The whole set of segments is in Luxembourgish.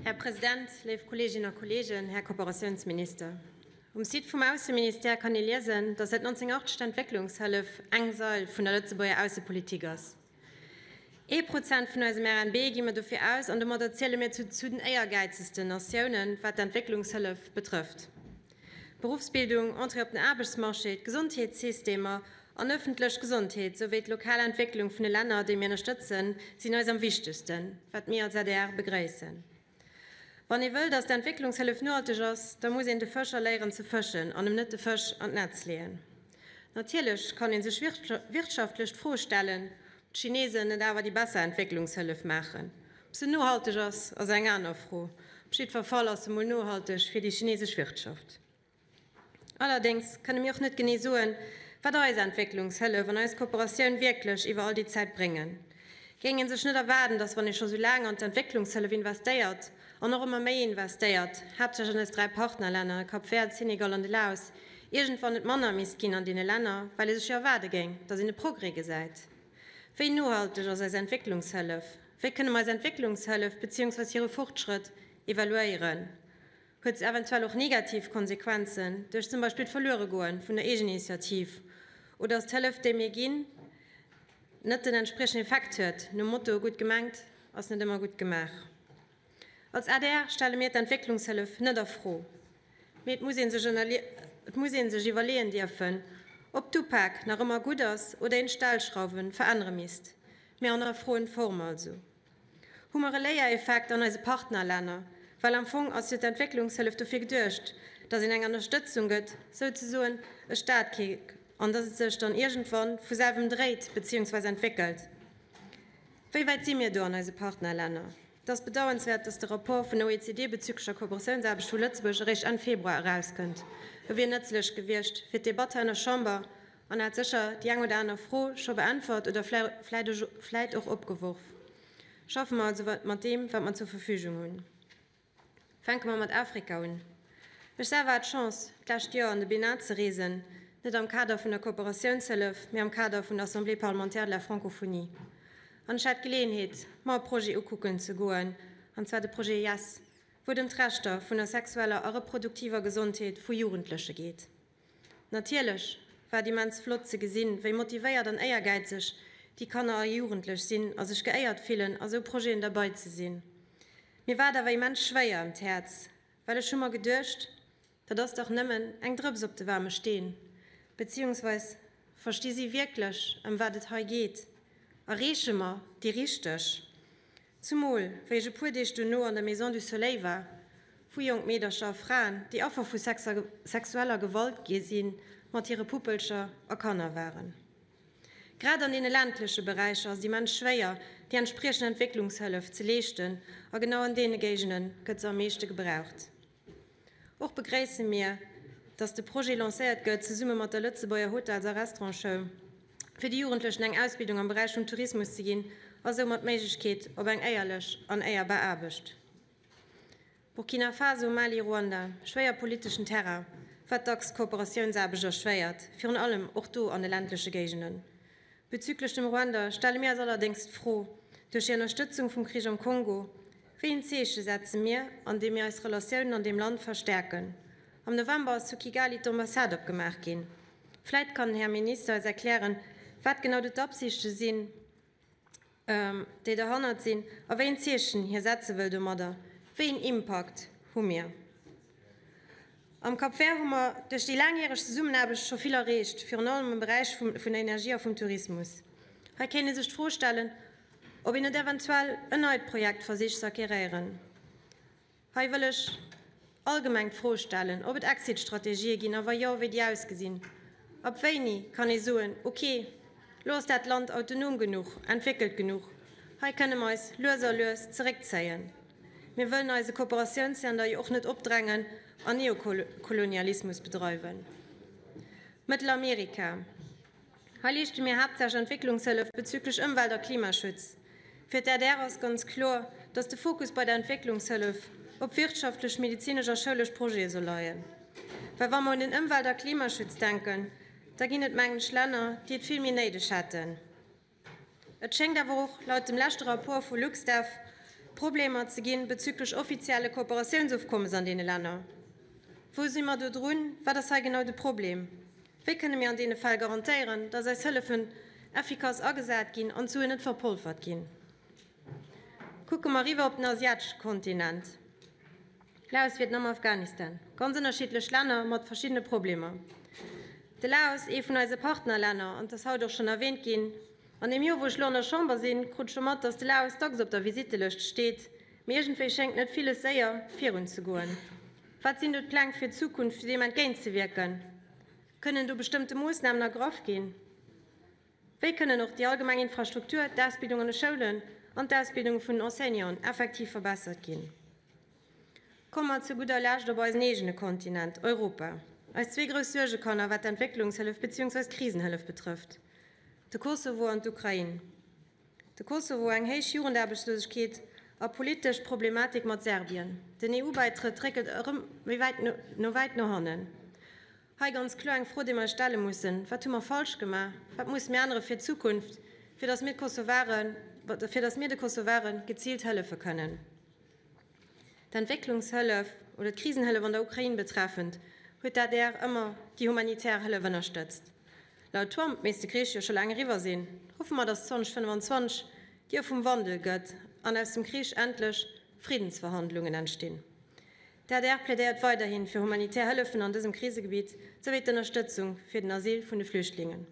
Här President, léif Kolleeginnen a Kolleegen, Här Kooperatiounsminister, um Site vum Ausseministère kann ee liesen, datt säit 1980 d'Entwécklungshëllef eng Sail vun der Lëtzebuerger Aussepolitik ass. Ee Prozent vun eisem RNB gi mer dofir aus an domadder ziele mir zu zu den éiergäizegsten Natiounen, wat d'Entwécklungshëllef betrëfft. D'Beruffsbildung, Entrée op den Aarbechtsmarché, d'Gesondheetssystemer an ëffentlech Gesondheet souwéi d'lokal Entwécklung vun de Länner, déi mir ënnerstëtzen, sinn eis am wichtegsten, wat mir als adr begréissen. Wann ee wëll, datt d'Entwécklungshëllef nohalteg ass, da muss een de Fëscher léieren ze fëschen an em net de Fësch an d'Netz leeën. Natierlech kann ee sech wirtschaftlech d'Fro stellen, ob d'Chinesen net awer déi besser Entwécklungshëllef maachen. Ob se nohalteg ass, ass eng aner Fro. Op jiddwer Fall ass se mol nohalteg fir déi chinesesch Wirtschaft. Allerdéngs kënne mir och net genee soen, wat eis Entwécklungshëllef an eis Kooperatioun wierklech iwwer all déi Zäit bréngen. Géing ee sech net erwaarden, datt wann ee scho sou laang an d'Entwécklungshëllef investéiert an och ëmmer méi investéiert, haaptsächlech an eis 3 Partnerlänner, Cap Vert, Senegal an de Laos, iergendwann et manner misst ginn an deene Länner, well ee sech jo erwaarde géing, datt een e Progrès gesäit? Wéi nohalteg ass eis Entwécklungshëllef? Wéi kënne mer eis Entwécklungshëllef beziehungsweis hire Fortschrëtt evaluéieren? Huet se eventuell och negativ Konsequenzen duerch zum Beispill d'Verlueregoe vun der Eegeninitiativ oder ass d'Hëllef, déi mir ginn, net den entspriechenden Effekt huet, nom Motto gutt gemengt ass net ëmmer gutt gemaach? Als adr stelle mir d'Entwécklungshëllef net a Fro, mee et muss ee sech et muss ee sech iwwerleeën dierfen, ob d'Upak nach ëmmer gutt ass oder een d'Stellschrauwe verännere misst. Mir hannerfroen d'Form also. Hu mer e Léiereffekt an eise Partnerlänner? Well am Fong ass jo d'Entwécklungshëllef dofir geduecht, datt een eng Ënnerstëtzung gëtt, souzesoen e Startkick, an datt et sech dann iergendwann vu selwem dréit beziehungsweis entwéckelt. Wéi wäit si mir do an eise Partnerlänner? Et ass bedauernswäert, datt de Rapport vun der OECD bezüglech der Kooperatiounsaarbecht vu Lëtzebuerg eréischt Enn Februar erauskënnt. E wier nëtzlech gewiescht fir d'Debatt hei an der Chamber an hätt sécher déi eng oder aner Fro scho beäntwert oder vläit och opgeworf. Schaffe mer also mat deem, wat mer zur Verfügung hunn. Fänke mer mat Afrika un. Ech selwer hat d'Chance, d'lescht Joer an de Bénin ze reesen, net am Kader vun der Kooperatiounshëllef, mee am Kader vun der Assemblée parlementaire de la francophonie. An ech hat d'Geleeënheet, mer e Projet ukucken ze goen, an zwar de Projet yes, wou et ëm d'Rechter vun der sexueller a reproduktiver Gesondheet vu Jugendleche geet. Natierlech war et immens flott ze gesinn, wéi motivéiert an éiergäizeg déi Kanner a Jugendlech sinn a sech geéiert fillen, a sou Projeten derbei ze sinn. Mir war et awer immens schwéier ëm d'Häerz, well ech hu mer geduecht, dat ass dach nëmmen eng Drëps op de waarme Steen, beziehungsweis versti si wierklech, ëm wat et hei geet? Erreeche mer déi richteg? Zumol wéi ech e puer Deeg dono an der Maison du Soleil war, wou jonk Meedercher a Fraen, déi Affer vu sexueller Gewalt gi sinn, mat hire Puppelcher a Kanner waren. Grad an deene ländleche Beräicher ass et immens schwéier, déi entspriechend Entwécklungshëllef ze leeschten a genau an deene Géigende gëtt se am meeschte gebraucht. Och begréisse mir, dass de Projet lancéiert gëtt, zesumme mat der Lëtzebuerger Hotels a Restaurantsschoul, fir de Jugendlechen eng Ausbildung am Beräich vum Tourismus ze ginn a soumat d'Méiglechkeet op eng éierlech an éierbar Aarbecht. Burkina Faso, Mali, Ruanda, schwéier politeschen Terrain, wat dacks d'Kooperatiounsaarbecht erschwéiert, virun allem och do an de ländleche Géigenden. Bezüglech dem Ruanda stelle mir eis allerdéngs d'Fro, duerch déi Ënnerstëtzung vum Krich am Kongo, wéi een Zeeche setze mir, andeem mir eis Relatiounen an deem Land verstärken? Am November ass zu Kigali d'Ambassade opgemaach ginn. Vläit kann den Här Minister eis erklären, wat genau do d'Absichte sinn, déi derhannert sinn a wéi een Zeechen hie setze wëll domadder. Wéi een Impakt hu mir? Am Cap Vert hu mer duerch déi laangjäreg Zesummenaarbecht scho vill erreecht, virun allem am Beräich vun der Energie a vum Tourismus. Hei kéint ee sech d'Fro stellen, ob een net eventuell en neit Projekt versicht z'acquéréieren. Hei wëll ech allgemeng d'Fro stellen, ob et Exit-Strategië ginn a wa jo, wéi déi ausgesinn. Ab wéini kann ee soen, ok, lo ass dat Land autonom genuch, entwéckelt genuch, hei kënne mer eis lues a lues zeréckzéien. Mir wëllen eise Kooperatiounsländer jo och net opdrängen an Neokolonialismus bedreiwen. Mëttelamerika. Hei leeschte mir haaptsächlech Entwécklungshëllef bezüglech Ëmwelt a Klimaschutz. Fir d'ADR ass ganz kloer, datt de Fokus bei der Entwécklungshëllef op wirtschaftlech, medezinesch a schoulesch Projete soll leien. Well wa mer un den Ëmwelt a Klimaschutz denken, da ginn et, mengen ech, Länner, déi et vill méi néideg hätten. Et schéngt awer och, laut dem leschte Rapport vu LuxDev. Problemer ze ginn bezüglech offizielle Kooperatiounsofkommes an deene Länner. Wou si mer do drun? Wat ass hei genau de Problem? Wéi kënne mir an deene Fäll garantéieren, dass eis Hëllefen effikass agesat ginn an d'Suen net verpolfert ginn? Kucke mer eriwwer op den asiatesche Kontinent, Laos, Vietnam, Afghanistan, ganz ënnerschiddlech Länner mat verschiddene Problemer. De Laos, ee vun eise Partnerlänner, an et ass haut och schonn erwähnt ginn, an deem Joer wou ech elo an der Chamber sinn, krut ech scho mat, dass de Laos dacks op der Visittelëscht steet, mee iergendwéi schéngt net villes séier virunzegoen. Wat sinn do d'Pläng fir d'Zukunft, fir deem entgéintzewierken? Kënnen do bestëmmte Moossnamen ergraff ginn? Wéi kënnen och déi allgemeng Infrastruktur, d'Ausbildung an de Schoulen an d'Ausbildung vun den Enseignanten effektiv verbessert ginn? Komme mer zu gudder Lescht op eisen eegene Kontinent, Europa, eis zwee grouss Suergekanner, wat d'Entwécklungshëllef beziehungsweis d'Krisenhëllef betrëfft, de Kosovo an d'Ukrain. De Kosovo, eng héich Jugendaarbechtslosegkeet a politesch Problematik mat Serbien. Den EU-Bäitrëtt réckelt erëm méi wäit no wäit no hannen. Hei ganz kloer eng Fro, déi mer eis stelle mussen, Wat hu mer falsch gemaach? Wat musse mir ännere fir d'Zukunft, fir datt mir d'Kosovaren, fir datt mir de Kosovare geziilt hëllefe kënnen? D'Entwécklungshëllef oder d'Krisenhëllef an der Ukrain betreffend, huet d'ADR ëmmer déi humanitär Hëllef ënnerstëtzt. Laut Trump misst de Krich jo scho laang eriwwer sinn. Hoffe mer, datt 2025 d'Joer vum Wandel gëtt an aus dem Krich endlech Friddensverhandlungen entstinn. D'adr plädéiert weiderhi fir humanitär Hëllefen an dësem Krisegebitt, souwéi d'Ënnerstëtzung fir den Asyl vun de Flüchtlingen.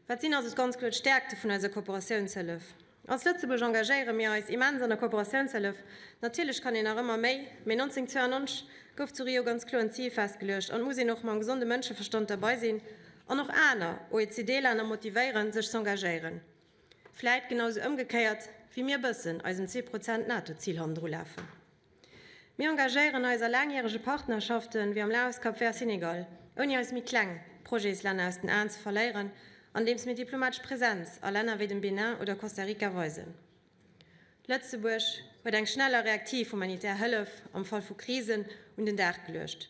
Wat sinn also ganz kloer d'Stäerkte vun eiser Kooperatiounshëllef? Als Lëtzebuerg engagéiere mir eis immens an der Kooperatiounshëllef. Natierlech kann een nach ëmmer méi, mee 1992 gouf zu Rio ganz kloer en Zil festgeluecht an et muss een och mam gesonde Mënscheverstand derbei sinn an och aner OECD-Länner motivéieren, sech z'engagéieren. Vläit genau sou ëmgekéiert, wéi mir e bëssen eisem Zweeprozent NATO-Zil hannendru lafen. Mir engagéieren eis a laangjärege Partnerschaften, wéi am Laos, Cap Vert, Senegal, ouni eis méi kleng Projetslänner aus den Aen ze verléieren, andeems mir diplomatesch Präsenz a Länner wéi dem Benin oder Costa Rica weisen. Lëtzebuerg huet eng schnell a reaktiv humanitär Hëllef am Fall vu Krisen un den Dag geluecht.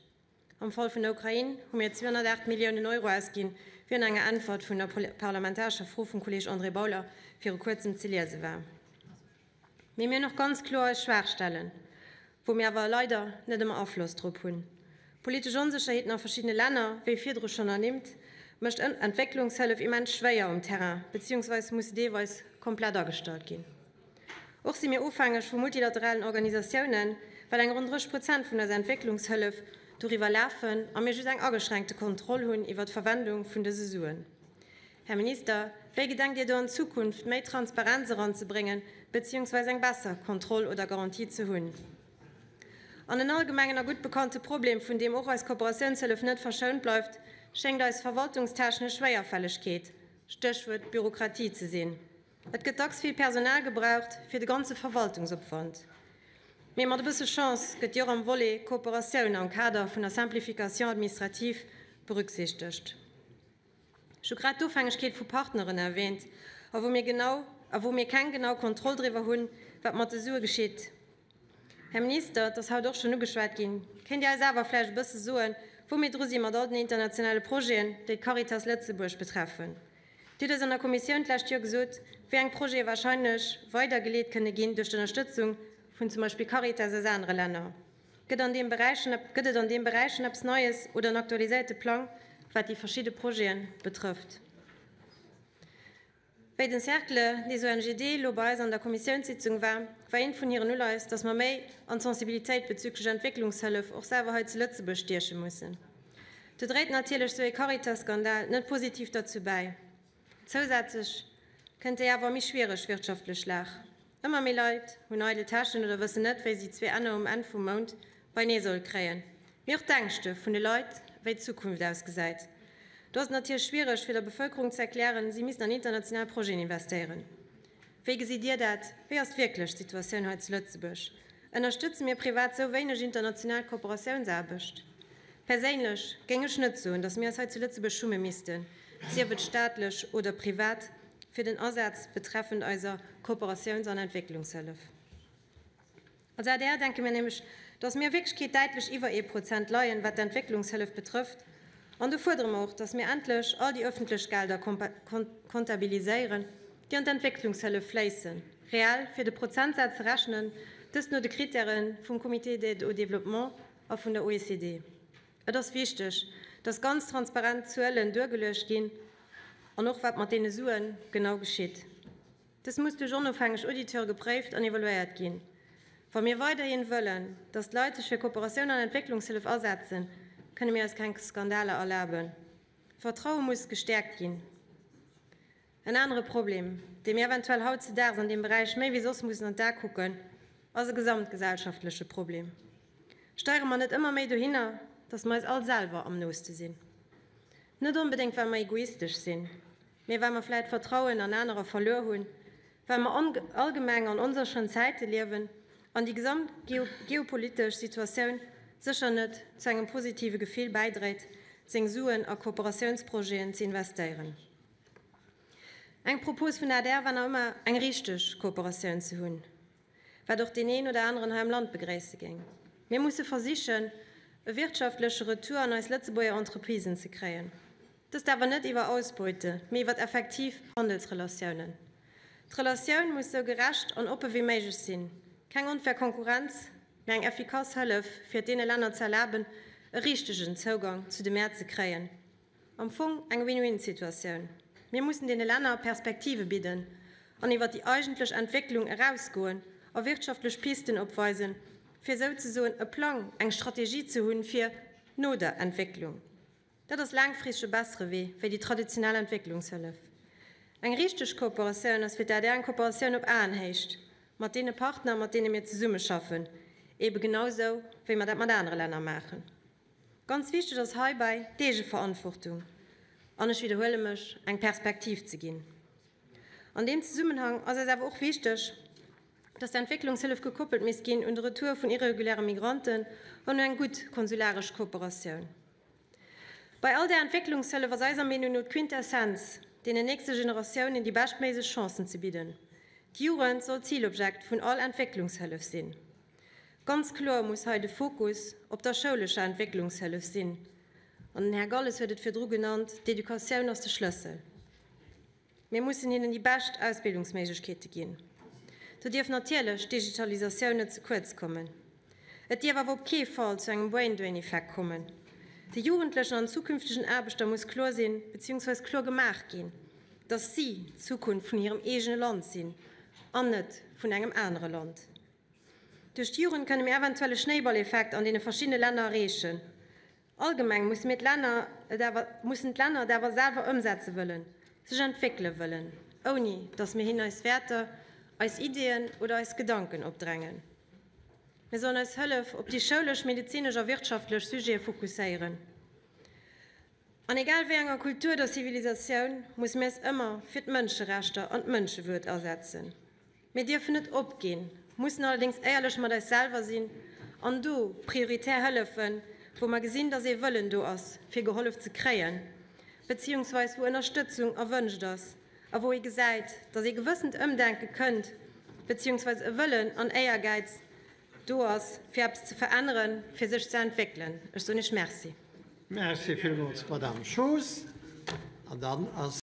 Am Fall vun der Ukrain hu mir 208 Milliounen Euro ausginn, wéi an enger Äntwert vun der parlamentarescher Fro vum Kolleeg André Bauler viru kuerzem ze liese war. Mee mir hunn och ganz kloer eis Schwaachstellen, wou mir awer leider net ëmmer Afloss drop hunn. Politesch Onsécherheeten a verschiddene Länner, wéi virdru schonn ernimmt, mécht Entwécklungshëllef immens schwéier um Terrain, beziehungsweis muss se deelweis komplett agestallt ginn. Och si mir ofhängeg vu multilateralen Organisatiounen, well eng ronn 30 Prozent vun eiser Entwécklungshëllef doriwwer lafen a mir just eng ageschränkte Kontroll hunn iwwer d'Verwendung vun dëse Suen. Här Minister, wéi gedenkt Dir do an Zukunft méi Transparenz eranzebréngen, beziehungsweis eng besser Kontroll oder Garantie ze hunn? An en allgemengen a gutt bekannte Problem, vun deem och eis Kooperatiounshëllef net verschount bleift, schéngt eis verwaltungstechnesch Schwéierfällegkeet, Stéchwuert Bürokratie, ze sinn. Et gëtt dacks vill Personal gebraucht fir de ganze Verwaltungsopwand. Mee mat e bësse Chance gëtt déi och am Volet Kooperatioun am Kader vun der Simplification administrative berücksichtegt. Ech hu grad d'Ofhängegkeet vu Partneren erwähnt, a wou mir genau, a wou mir keng genau Kontroll driwwer hunn, wat mat de Sue geschitt. Här Minister, et ass haut och schonn ugeschwat ginn, kéint Dir eis awer vläicht e bësse soen, wou mir dru si mat all den internationale Projeten, déi d'Caritas Lëtzebuerg betreffen? Dir hutt eis an der Kommissioun d'lescht Joer gesot, wéi eng Projete wahrscheinlech weidergeleet kënne ginn duerch d'Ënnerstëtzung vun zum Beispill Caritas aus anere Länner. Gëtt an deem Beräich schon, gëtt et an deem Beräich schon eppes Neies oder en aktualiséierte Plang, wat déi verschidde Projete betrëfft? Wéi den Cercle des ONGD elo bei eis an der Kommissiounssitzung war, war eent vun hiren Uleies, dass mer méi an d'Sensibilitéit bezüglech Entwécklungshëllef och selwer hei zu Lëtzebuerg stieche mussen. Do dréit natierlech sou ee Caritas-Skandal net positiv derzou bäi. Zousätzlech kënnt déi awer méi schwiereg wirtschaftlech Lag. Ëmmer méi Leit hunn eidel Täschen oder wëssen net, wéi si zwee Enner um Enn vum Mount beinee solle kréien. Mee och d'Ängschte vun de Leit, wéi d'Zukunft ausgesäit. Do ass et natierlech schwiereg, fir der Bevëlkerung ze erklären, si missten an international Projeten investéieren. Wéi gesitt Dir dat? Wéi ass wierklech d'Situatioun hei zu Lëtzebuerg? Ënnerstëtze mir privat sou wéineg international Kooperatiounsaarbecht? Perséinlech géing ech net soen, datt mir eis hei zu Lëtzebuerg schumme missten, sief et staatlech oder privat, fir den Asaz betreffend eiser Kooperatiouns an Entwécklungshëllef. Als adr denke mir nämlech, datt mir a Wierklechkeet däitlech iwwer ee Prozent leien, wat d'Entwécklungshëllef betrëfft. An do fuerdere mer och, datt mir endlech all déi öffentlech Gelder kontabiliséieren, déi an d'Entwécklungshëllef fléissen. Reell fir de Prozentsaz ze rechnen, dëst no de Krittäre vum Comité d'aide au développement a vun der OECD. Et ass wichteg, dass ganz transparent d'Zuelen duergeluecht ginn an och wat mat deene Sue genau geschitt. Dës muss duerch onofhängeg Auditeure gepréift an evaluéiert ginn. Wa mir weiderhin wëllen, dass d'Leit sech fir Kooperatioun an Entwécklungshëllef asetzen, kënne mir eis keng Skandaler erlaben. Vertraue muss gestäerkt ginn. En anere Problem, dee mir eventuell hautzedaags an deem Beräich méi wéi soss mussen an d'A kucken, ass e gesamtgesellschaftleche Problem. Steiere mer net ëmmer méi dohinner, dass mer eis all selwer am nooste sinn? Net onbedéngt, well mer egoistesch sinn, mee well mer vläit d'Vertrauen an anerer verluer hunn, well mer allgemeng an onsécheren Zäite liewen an déi gesamt geopolitesch Situatioun sécher net zu engem positive Gefill bäidréit, seng Suen a Kooperatiounsprojeten ze investéieren. Eng Propos vun der adr war nach ëmmer, eng richteg Kooperatioun ze hunn, wat och deen een oder aneren hei am Land begréisse géing. Mir musse versichen, e wirtschaftleche Retour an eis Lëtzebuerger Entreprisen ze kréien. Dëst awer net iwwer Ausbeute, mee iwwer effektiv Handelsrelatiounen. D'Relatioun muss sou gerecht an oppe wéi méiglech sinn, keng onfair Konkurrenz, mee eng effikass Hëllef, fir et deene Länner ze erlaben, e richtegen Zougang zu de Mäert ze kréien. Am Fong eng Win-win-Situatioun. Mir mussen deene Länner Perspektive bidden an iwwer déi eigentlech Entwécklung erausgoen a wirtschaftlech Pisten opweisen, fir souzesoen e Plang, eng Strategie ze hunn, fir no der Entwécklung. Dat ass laangfristeg e bessere Wee wéi déi traditionell Entwécklungshëllef. Eng richteg Kooperatioun ass fir d'ADR eng Kooperatioun op Aenhéicht mat deene Partner, mat deene mir zesummeschaffen, eebe genau sou, wéi mer dat mat anere Länner maachen. Ganz wichteg ass heibäi d'Eegeverantwortung an, ech widderhuele mech, eng Perspektiv ze ginn. An deem Zesummenhang ass eis awer och wichteg, dass d'Entwécklungshëllef gekoppelt misst ginn un de Retour vun irreguläre Migranten an un eng gutt konsularesch Kooperatioun. Bei all där Entwécklungshëllef ass eiser Meenung no d'Quintessenz, deenen nächste Generatiounen déi beschtméiglech Chancen ze bidden. D'Jugend soll Zilobjekt vun all Entwécklungshëllef sinn. Ganz kloer muss hei de Fokus op der schoulescher Entwécklungshëllef sinn. An den Här Galles huet et virdru genannt, D'Educatioun ass de Schlëssel. Mir mussen hinnen déi bescht Ausbildungsméiglechkeete ginn. Do dierf natierlech d'Digitalisatioun net ze kuerz kommen. Et dierf awer op kee Fall zu engem Brain-Drain-Effekt kommen. De Jugendlechen an zukünftegen Aarbechter muss kloer sinn, beziehungsweis kloer gemaach ginn, dass si d'Zukunft vun hirem eegene Land sinn an net vun engem anere Land. Duerch d'Jugend kënne mir eventuell e Schnéiballeffekt an deene verschiddene Länner erreechen. Allgemeng musse mir d'Länner et awer, mussen d'Länner et awer selwer ëmsetze wëllen, sech entwéckele wëllen, ouni datt mir hinnen eis Wäerter, eis Ideeën oder eis Gedanken opdrängen. Mir sollen eis Hëllef op déi schoulesch, medezinesch a wirtschaftlech Sujete fokusséieren. An egal wéi enger Kultur oder Zivilisatioun musse mir eis ëmmer fir d'Mënscherechter an d'Mënschewürd asetzen. Mir dierfen net opginn, mussen allerdéngs éierlech mat eis selwer sinn an do prioritär hëllefen, wou mer gesinn, dass ee Wëllen do ass, fir gehollef ze kréien, beziehungsweis wou Ënnerstëtzung erwënscht ass a wou ee gesäit, dass ee gewëssent Ëmdenke kënnt, beziehungsweis e Wëllen an Éiergäiz do ass, fir eppes ze veränneren, fir sech ze entwéckelen. Ech soen Iech Merci. Merci villmools, Madamm Schoos. An dann ass.